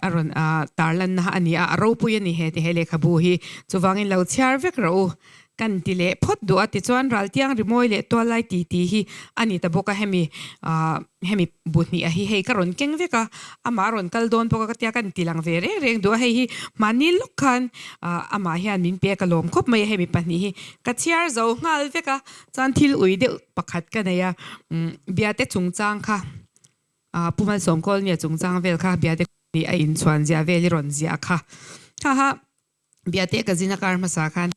a rawn tarlanna a ni a, a ropui a ni he he lehkhabu hi, chuvangin lo chhiar vek rawh u. Kan ti leh phawt duh a, tichuan Raltiang rimawi leh tuallai ti ti hi a ni ta bawk a, hemi hemi bu hnih a hi hei ka rawn keng vek a, amah a rawn kal dawn bawk a ka tia kan ti lang ve reng reng duh a, hei hi mahni lawk khan amah hian min pek a lawm khawp mai a, hemi pahnih hi ka chhiar zo nghal vek a, chuan thil ui deuh pakhat ka nei a, biate chungchang kha Pu Malsawm Kawlnia chungchang vel kha biate nih a inchhuan ziah vel i rawn ziah kha haha. Biate ka zin a kar hmasa khan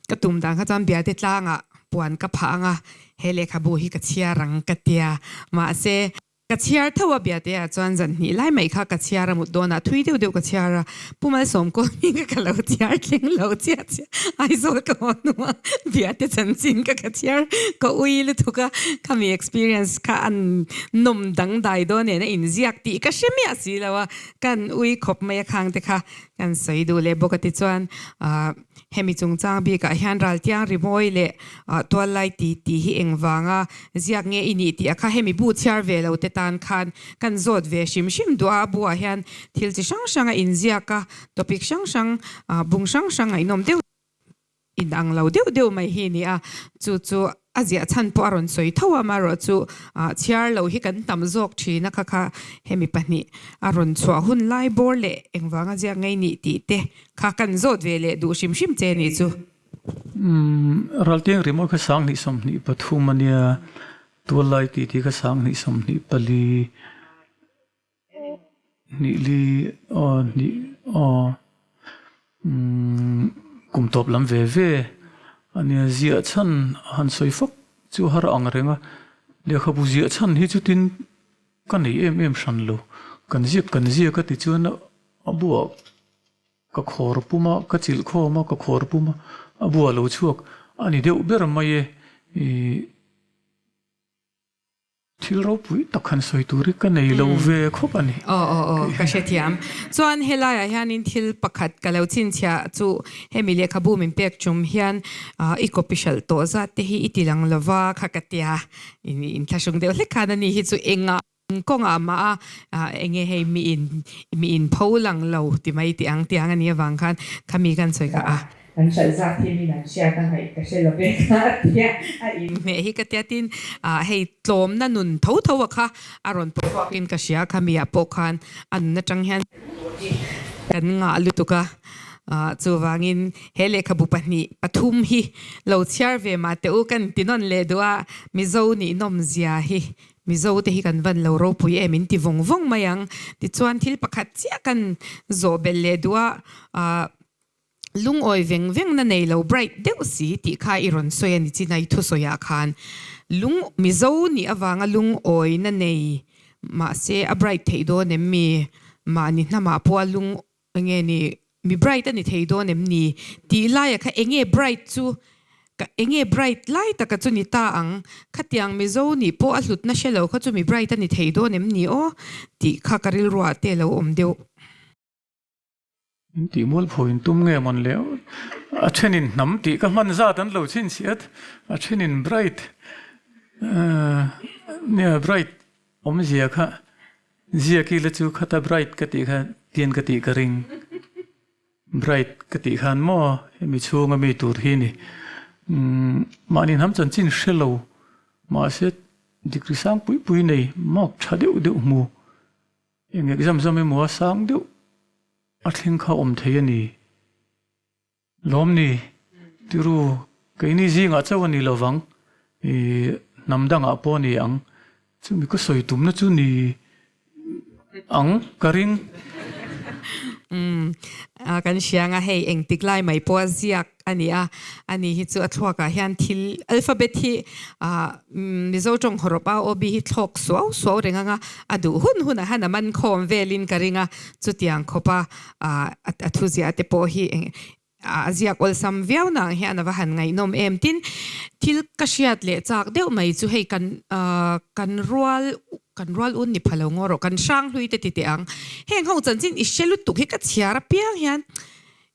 ka tum dan kha chuan Biate tlangah puan ka phah ang a, he lehkhabu hi ka chhiar ang ka tia. Mahse, ka chhiar tho a Biate ah chuan zan hnih lai mai kha ka chhiar a mut dawnah thui deuh deuh ka chhiar a, Pu Malsawmkawl hming kha ka lo chhiar thleng lo chiah chiah Aizawl ka haw hnuah Biate chanchin kha ka chhiar ka ui lutuk a, khami experience kha an nawm dangdai dawn nen a inziak tih ka hre miah si lo a, kan ui khawp mai a khang te kha. Kan sawi duh leh bawk a tichuan hemi chungchang bikah hian raltiang rimawi leh tuallai ti tih hi engvanga ziak nge i nih tih a kha hemi bu chhiar ve lo te tan khan kan zawt ve hrim hrim duh a, a buah hian thil chi hrang hrang a inziak a, topic hrang hrang bung hrang hrang ngaihnawm deuh In ang lo deuh deuh mai hi a ni a, chu chu a ziah chhan pawh a rawn sawi tho a, amaherawhchu chhiar lo hi kan tam zawk thin a, kha kha hemi pahnih a rawn chhuah hun lai bawr leh engvanga ziak ngei nih tih te kha kan zawt ve leh duh hrim hrim che nih chu. Umm, Raltiang rimawi kha 2023 a nia, tuallai titi kha 2024. Hnih li aw hnih aw umm kum tawp lam ve ve a nia ziah chhan a han sawi fak chu har ang reng a lehkhabu ziah chhan hi chutin ka nei em em hran lo kan ziak kan ziak a ti chuan a buah ka khawr pum a ka chilh khawm a ka khawr pum a a buah lo chhuak a ni deuh ber mai e ih. Thil ropui tak han sawi tur hi ka nei lo ve khawp a ni. Aw aw aw ka hrethiam. Chuan helaiah hianin thil pakhat ka lo chhinchhiah chu hemi lehkhabu min pek tum hian i copy hralh tawh zat te hi i ti lang lova kha ka tia. Inthlahrung deuh hlek khan ani hi chu engah kawngah mah a enge hei mi in mi in pho lang lo ti mai tih ang tiang a nih avang khan khami kan sawi kha a. Kan hralh zat hi min an hriat a ngaih ka hre lo ve kha a tia a inhmeh hi ka tia tin hei tlawmna nun tho tho a kha a rawn pawh chhuakin ka hria kha mi ah pawh khan a nun atang hian kan ngah lutuk a chuvangin he lehkhabu pahnih pathum hi lo chhiar ve mah teh u kan ti nawn leh duh a Mizo nih nawm zia hi Mizo te hi kan van lo ropui em in ti vawng vawng mai ang tichuan thil pakhat chiah kan zawh belh leh duh a Lungawi veng veng na nei lo bright deuh si tih kha i rawn sawi a ni chin a i thusawi ah khan lung Mizo nih avanga lungawi na nei mahse a bright theih dawn em mi mahni hnamah pawh a lung enge ni mi bright a ni thei dawn em ni tih laia kha enge bright chu ka enge bright lai taka chu ni ta ang khatiang Mizo nih pawh a hlutna hre lo kha chu mi bright a ni thei dawn em ni aw tih kha ka rilruah te lo awm deuh. In tih mualpho in tum nge mawn le? A thenin hnam tih ka hman zat an lo chhinchhiat, a thenin bright nia bright awmzia kha ziak ila chu khata bright ka tih kha tian ka tih ka ring. Bright ka tih khan maw hemi chhunga mi tur hi ni. Mahni hnam chanchin hre lo mahse degree sang pui pui nei mark tha deuh deuh hmu. Eng exam zam emaw a sang deuh a thleng kha awm thei a ni. Lawm ni, tiru keini zingah chauh a ni lovang, i hnam dangah pawh a ni ang. Chumi ka sawi tumna chu ni ang ka ring. Umm, kan hria anga hei engtik lai mai pawh a ziak a ni a, ani hi chu a thluakah hian thil alphabet hi ah Mizo tawng hawrawp a aw bi hi thlawk suau suau reng anga a duh hun hunah hian a man khawm velin ka ring a, chutiang khawpa ah a thuziah te pawh hi eng a ziak awlsam viau na ang hian a va han ngaihnawm em. Tin, thil ka hriat leh chak deuh mai chu hei kan ah kan rual kan rual un ni pha lo ngaw rawh kan hrang hlui te ti teh ang. Heng ho chanchin i hre lutuk hi ka chhiar apiang hian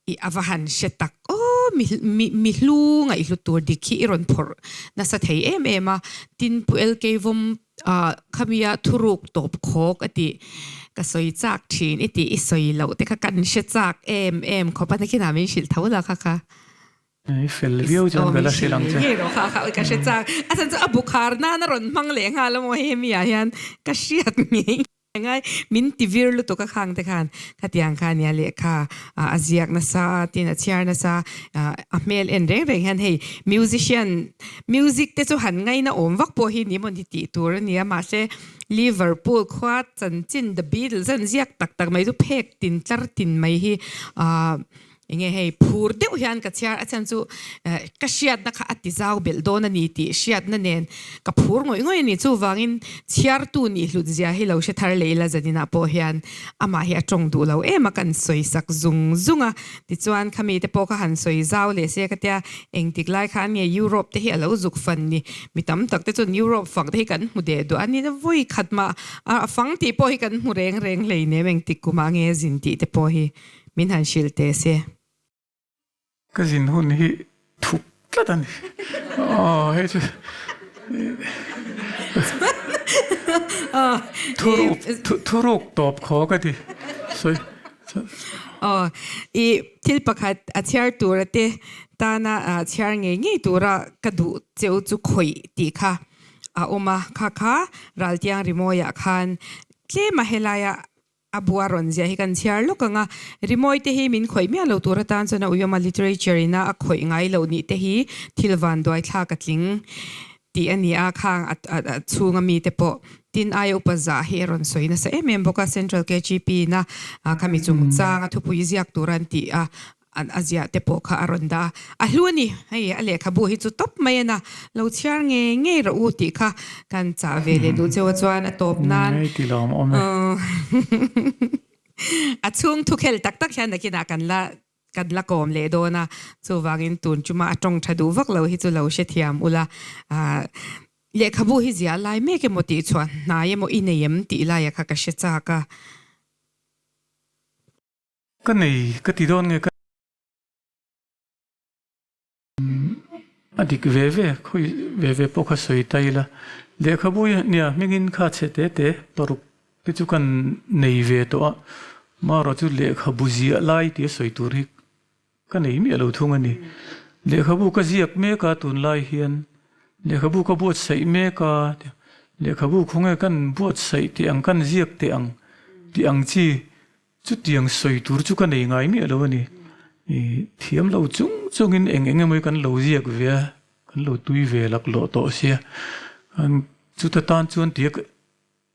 I a va han hre tak aw, mi mi mi hlu ngaihhlut tur dik hi i rawn phawrh nasa thei em em a, tin Pu LK Vawm ah khamia thuruk tawp khawk a tih ka sawi chak thin i tih i sawi loh te kha kan hre chak em em khawp a, nakinah min hrilh tho la kha kha. I fel viau chuan ka la hrilh ang che. Ngei rawh kha kha ka hre chak, a chhan chu a bu khar nan a rawn hmang leh nghal a maw hemi ah hian ka hriat ngei. Ngai min ti vir lutuk a khang te khan khatiang kha ania lehkha a ziak nasa a tin a chhiar nasa a hmel en reng reng hian hei musician music te chu han ngaina awm vak pawh hi ni maw ni tih tur a nia mahse Liverpool khua chanchin The Beatles an ziak tak tak mai chu phek tin tlar tin mai hi ah Enge hei phur deuh hian ka chhiar a chhan chu ka hriatna kha a ti zau belh dawn a ni tih hriatna nen ka phur ngawih ngawih a ni. Chuvangin chhiartu nih hlut zia hi lo hre thar leh ila zaninah pawh hian amah hi a tawng duh lo em a kan sawi sak zung zung a. Tichuan khami te pawh kha han sawi zau leh se ka tia engtik lai khan nge Europe te hi a lo zuk fan ni. Mi tam tak te chuan Europe fang te hi kan hmu deh duah a ni. Vawi khat mah a fang tih pawh hi kan hmu reng reng hleinem engtik kumah nge zin tih te pawh hi. Min han hrilh teh se. Ka zin hun hi thup tlat a ni. Aw hei chu thuruk thuruk tawp khaw ka ti sawi. Aw i thil pakhat a chhiar tura te tana chhiar ngei ngei tura ka duh cheu chu khawih tih kha a awm a, kha kha Raltiang Rimawiah khan tlem a helaia A bu a rawn ziah hi kan chhiar lawk ang a, rimawi te hi min khawih miah lo tur atan chuan a uiawm a, literature ina a khawih ngai loh nih te hi thil vanduai thlak a tling tih a ni a, khang a chhunga mi te pawh tin aia upa zah hi a rawn sawi nasa em em bawk a, Central KGP ina khami chungchang a thupui ziak tur an tih a, a ziah te pawh kha a rawn dah a, a hlu a ni, hei a lehkhabu hi chu tawp mai a na, lo chhiar ngei ngei rawh u tih kha kan chah ve leh duh cheu a chuan a tawp nan a chhung thukhel tak tak hian nakinah kan la kan la kawm leh dawn a, chuvangin tun chuma a tawng tha duh vak lo hi chu lo hrethiam ula, lehkhabu hi ziah lai mek emaw tih chhuah hnai emaw i nei em tih laia kha ka hre chak a. Ka nei ka ti dawn nge ka a dik ve ve khawi ve ve pawh kha sawi ta ila lehkhabu hi nia hmingin kha chhe te te paruk te chu kan nei ve tawh a marawh chu lehkhabu ziah lai tia sawi tur hi. ka nei miah lo thung a ni. Lehkhabu ka ziak mek a tunlai hian lehkhabu ka buatsaih mek a, lehkhabu khawnge kan buatsaih teh ang, kan ziak teh ang tih ang chi chutiang sawi tur chu ka nei ngai miah lo a ni. Thiam lo chung chungin eng eng emaw hi kan lo ziak ve a, kan lo tui ve laklawh tawh sia. Chuta tan chuan tia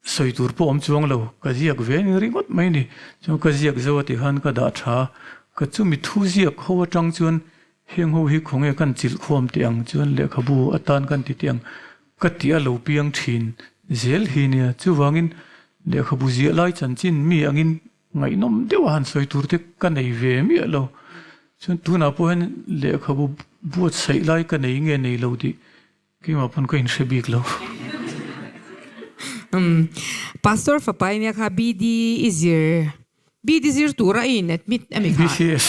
Sawi tur pawh awm chuang lo, ka ziak ve ni ringawt mai ni. Chuan ka ziak zo a tih khan ka dah tha a, ka chumi thu ziak ho atang chuan heng ho hi khawnge kan chilh khawm teh ang chuan lehkhabu atan kan ti teh ang ka tih a lo piang thin zel hi nia. Chuvangin lehkhabu ziah lai chanchin mi angin ngaihnawm deuh a han sawi tur te ka nei ve miah lo. Chuan tunah pawh hian lehkhabu buatsaih lai ka nei nge nei lo tih Keimah pawn ka inhre bik lo. Umm Pastor fapa i nia kha BD i zir BD zir tura i in admit a mi kha? BCS.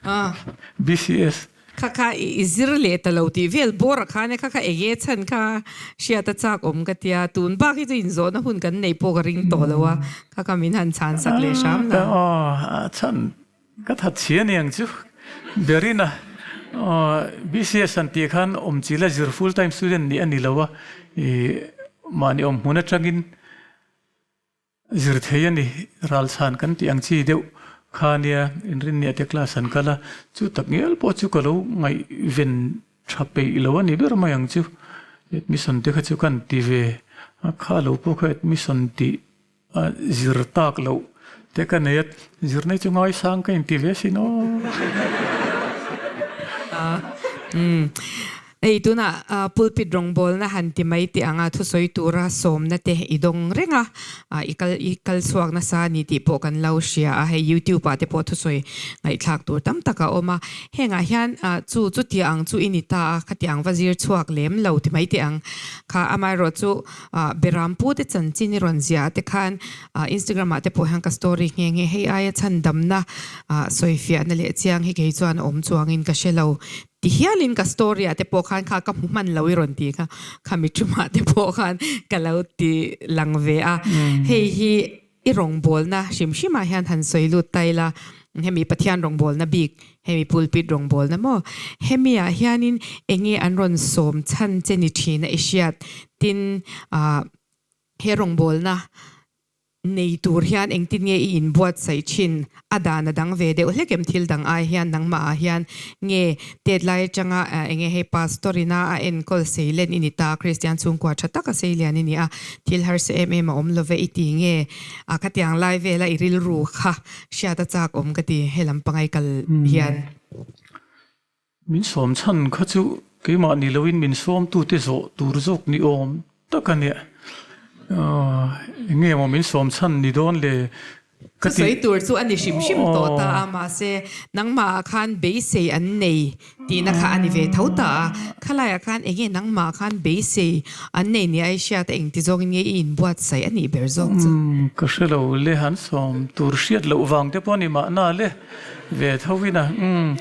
Ah. BCS. Kha kha i zir leh ta lo tih vel bawr a khan e kha kha enge chhan kha hriat a chak awm ka tia tun bak hi chu inzawhna hun kan nei pawh ka ring tawh lo a kha kha min han chhan sak leh hram la. Aw a chhan Ka that chhi a niang chu Berina BCS an tih khan awmchila zir full time student nih a ni lo a, ih mahni awm hmun atangin zir thei a ni, ralchhan kan tih ang chi deuh kha nia inrinniah te class an kal a, chu tak ngial pawh chu ka lo ngaihven tha peih lo a ni ber mai ang chu, admission te kha chu kan ti ve a, kha lo pawh kha admission tih A zir tak loh te ka nei a, zir nei chu ngaisang ka inti ve asin aw. Hei tunah pulpit rawngbawlna han ti mai teh ang a, thusawi tura sawmna te i dawng reng a, i kal i kal chhuak nasa a ni tih pawh kan lo hria a, hei youtube ah te pawh thusawi ngaihthlak tur tam tak a awm a, hengah hian chu chutia ang chu i ni ta a, khatiang va zir chhuak lem lo ti mai teh ang kha, amaherawhchu chu Beram pu te chanchin i rawn ziah te khan Instagram ah te pawh hian ka story nghe nghe hei aia chhan damna sawifiahna leh chiang hi kei chuan awm chuangin ka hre lo ti hialin ka story ah te pawh khan kha ka hmu hman lo i rawn ti kha khami tumah te pawh khan ka lo ti lang ve a hei hi I rawngbawlna hrim hrimah hian han sawi lut ta ila, hemi Pathian rawngbawlna bik, hemi pulpit rawngbawlna maw? Hemi ah hianin enge an rawn sawm chhan che ni thin a i hriat? Tin, ah he rawngbawlna nei tur hian engtin nge i inbuatsaih thin? A dan a dang ve deuh hlek em thil dang ai hian nangmah ah hian nge tet lai atanga enge hei pastor ina a enkawl seilen i ni ta Kristian chhungkua tha taka seilian i ni a thil harsa em em a awm love i ti nge a khatiang lai vela i rilru kha hriat a chak awm ka ti helam pangai kal hian. Min sawm chhan kha chu keimah ni loin min sawmtute zawh tur zawk ni awm tak a nia. Eng nge maw min sawm chhan ni dawn le ka ti. Thusawi tur chu a ni hrim hrim tawh ta a, mahse nangmahah khan beisei an nei tihna kha a ni ve tho ta a. Khalaiah khan eng nge nangmahah khan beisei an nei nia i hriat a, engti zawngin nge i inbuatsaih a nih ber zawk chu? Ka hre lo le, han sawm tur hriat loh vang te pawh a ni mahna le. Ve tho in a, umm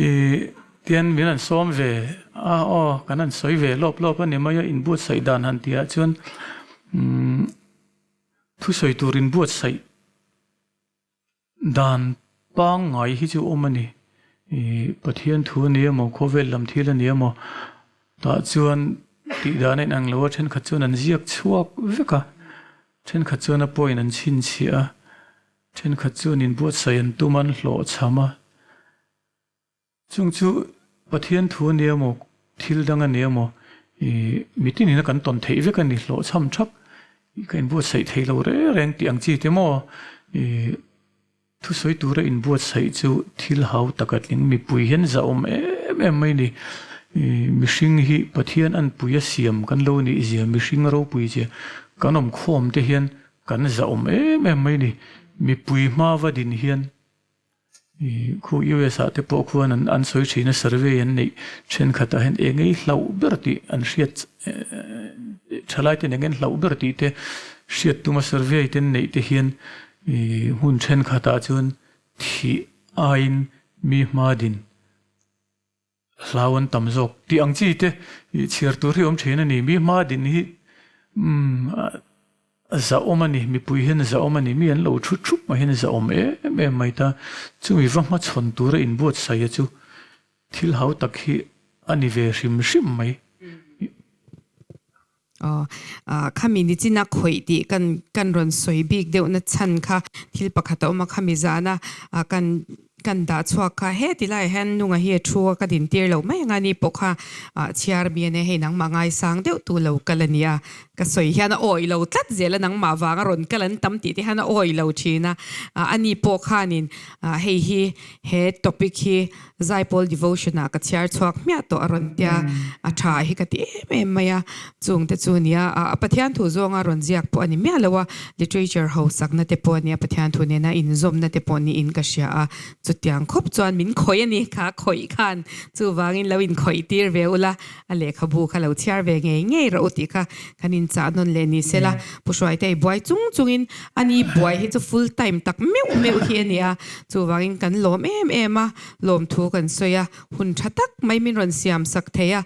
i tian min han sawm ve a, aw kan han sawi ve lawp lawp a ni mai a, inbuatsaih dan han tih ah chuan umm thusawi tur inbuatsaih dan pangngai hi chu awm a ni, i Pathian thu a ni emaw khawvel lam thil a ni emaw tah chuan tih dan a inang lo a, thenkhat chuan an ziak chhuak vek a, thenkhat chuan a point an chhinchhiah a. Thenkhat chuan inbuatsaih an tum an hlawhchham a, chung chu Pathian thu a nia maw, thil dang a nia maw, ih mitin ina kan tawn theih vek a ni, hlawhchham thap ka inbuatsaih thei lo reng reng tih ang chi te maw, ih thusawi tura inbuatsaih chu thil hau tak a tling, mipui hian zahawm em em mai a ni, ih mihring hi Pathian anpui a siam kan lo nih zia, mihring ropui zia kan awm khawm te hian Kan zahawm em em mai ni. Mipui hma va din hian ih khu US ah te pawh khuan an an sawi thin a survey an neih thenkhat ah hian eng ei hlauh ber tih an hriat thalai ten eng en hlauh ber tih te hriat tuma survey te an neih te hian ih hmun thenkhat ah chuan thih aiin mi hma din Hlau an tam zawk tih ang chi te ih chhiar tur hi awm thin a ni. Mi hma din hi umm Zahawm a ni, mipui hian zahawm a ni, mi an lo thu thup mai hian zahawm em em mai ta. Chumi va hmachhawn tura inbuatsaih a chu thil hau tak hi a ni ve hrim hrim mai. Aw, khami nichina khawih tih kan kan rawn sawi bik deuhna chhan kha thil pakhat a awm a, khami zana kan Kan dah chhuak kha heti laiah hian nunga hi a thu a ka din tir lo mai anga ni pawh kha chhiar mi ania hei nangmah ngaisang deuh tu lo kal ania ka sawi hian a awih lo tlat zel a nangmah vanga rawn kal an tam tih te hian a awih lo thin a ani pawh khanin hei hi he topic hi Zaipawl devotion ah ka chhiar chhuak hmiah tawh a rawn tia a tha hi ka ti em em mai a chung te chu nia a Pathian thu zawnga rawn ziak pawh a ni miah lo a Literature hausakna te pawh a nia, Pathian thu nena inzawmna te pawh niin ka hria a, chutiang khawp chuan min khawih a ni, kha khawih khan chuvangin lo inkhawih tir ve ula, a lehkhabu kha lo chhiar ve ngei ngei rawh u tih kha kan inchah nawn leh ni sela, Pu Hruaitei buai chung chungin a ni buai hi chu full time tak meuh meuh hi a ni a, chuvangin kan lawm em em a, lawmthu kan sawi a, hun tha tak mai min rawn siam sak thei a,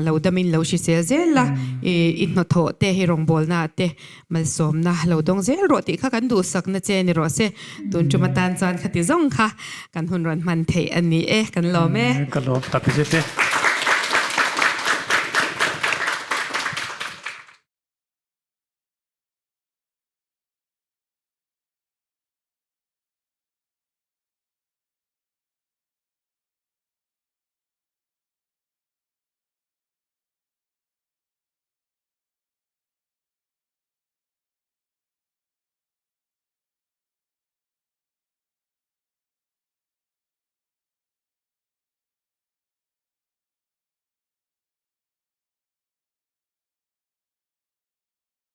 lo damin lo hrisel zel la, i hnawthawh te hi rawngbawlna te Malsawmna lo dawng zel rawh tih kha kan duhsakna che ni rawh se. Tun tum atan chuan khati zawng kha kan hun rawn hman theih a ni e, kan lawm e. Ka lawm tak zet e.